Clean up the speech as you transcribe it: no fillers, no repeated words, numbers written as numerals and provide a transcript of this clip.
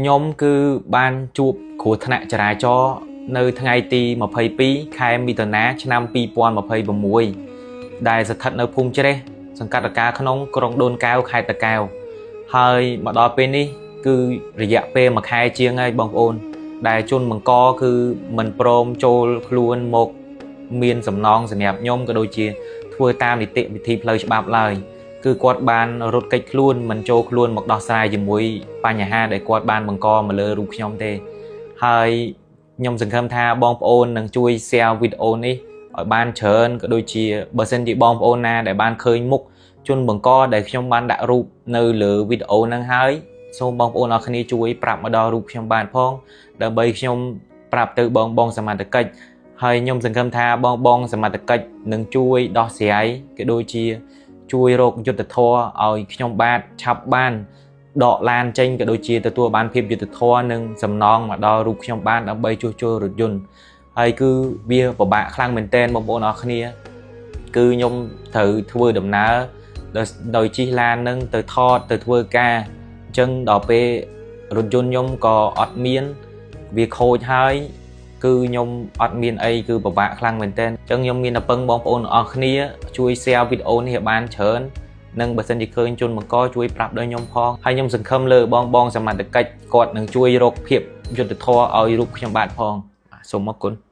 ខ្ញុំគឺបានជួបគ្រោះថ្នាក់ចរាចរណ៍នៅថ្ងៃទី22ខែមិថុនាឆ្នាំ2026ដែលស្ថិតនៅភូមិច្រេះសង្កាត់តកាក្នុងក្រុងដូនកែវខេត្តតាកែវហើយមកដល់ពេលនេះគឺរយៈពេលមួយខែជាងហើយបងប្អូនដែលជនបង្កគឺមិនព្រមចូលខ្លួនមកមានសំណងសម្រាប់ខ្ញុំក៏ដូចជាធ្វើតាមនីតិវិធីផ្លូវច្បាប់ឡើយគឺគាត់បានរត់គេចខ្លួនមិនចូលខ្លួនមកដោះស្រាយជាមួយបញ្ហាដែលគាត់បានបង្កមកលើរូបខ្ញុំទេហើយខ្ញុំសង្ឃឹមថាបងប្អូននឹងជួយ share វីដេអូនេះឲ្យបានច្រើនក៏ដូចជាបើសិនជាបងប្អូនណាដែលបានឃើញមុខជនបង្កដែលខ្ញុំបានដាក់រូបនៅលើវីដេអូហ្នឹងហើយសូមបងប្អូនអរគ្នាជួយប្រាប់មកដល់រូបខ្ញុំបានផងដើម្បីខ្ញុំប្រាប់ទៅបងបងសមត្ថកិច្ចហើយខ្ញុំសង្ឃឹមថាបងបងសមត្ថកិច្ចនឹងជួយដោះស្រាយក៏ដូចជាជួយរកយុត្តិធម៌ឲ្យខ្ញុំបាទឆាប់បានដកឡានចេញក៏ដូចជាទទួលបានភាពយុត្តិធម៌និងសំណងមកដល់រូបខ្ញុំបានដើម្បីជួសជុលរថយន្តហើយគឺវាពិបាកខ្លាំងមែនទែនបងប្អូនអរគ្នាគឺខ្ញុំត្រូវធ្វើដំណើរដោយជិះឡាននឹងទៅថតទៅធ្វើការអញ្ចឹងដល់ពេលរថយន្តខ្ញុំក៏អត់មានវាខូចហើយគឺខ្ញុំអត់មានអីគឺពិបាកខ្លាំងមែនទែនអញ្ចឹងខ្ញុំមានតែពឹងបងប្អូនអរគ្នាជួយ share វីដេអូនេះឲ្យបានច្រើននិងបើសិនជាឃើញជនបង្កជួយប្រាប់ដល់ខ្ញុំផងហើយខ្ញុំសង្ឃឹមលើបងបងសមត្ថកិច្ចគាត់នឹងជួយរកភាពយុត្តិធម៌ឲ្យរូបខ្ញុំបាទផងសូមអរគុណ។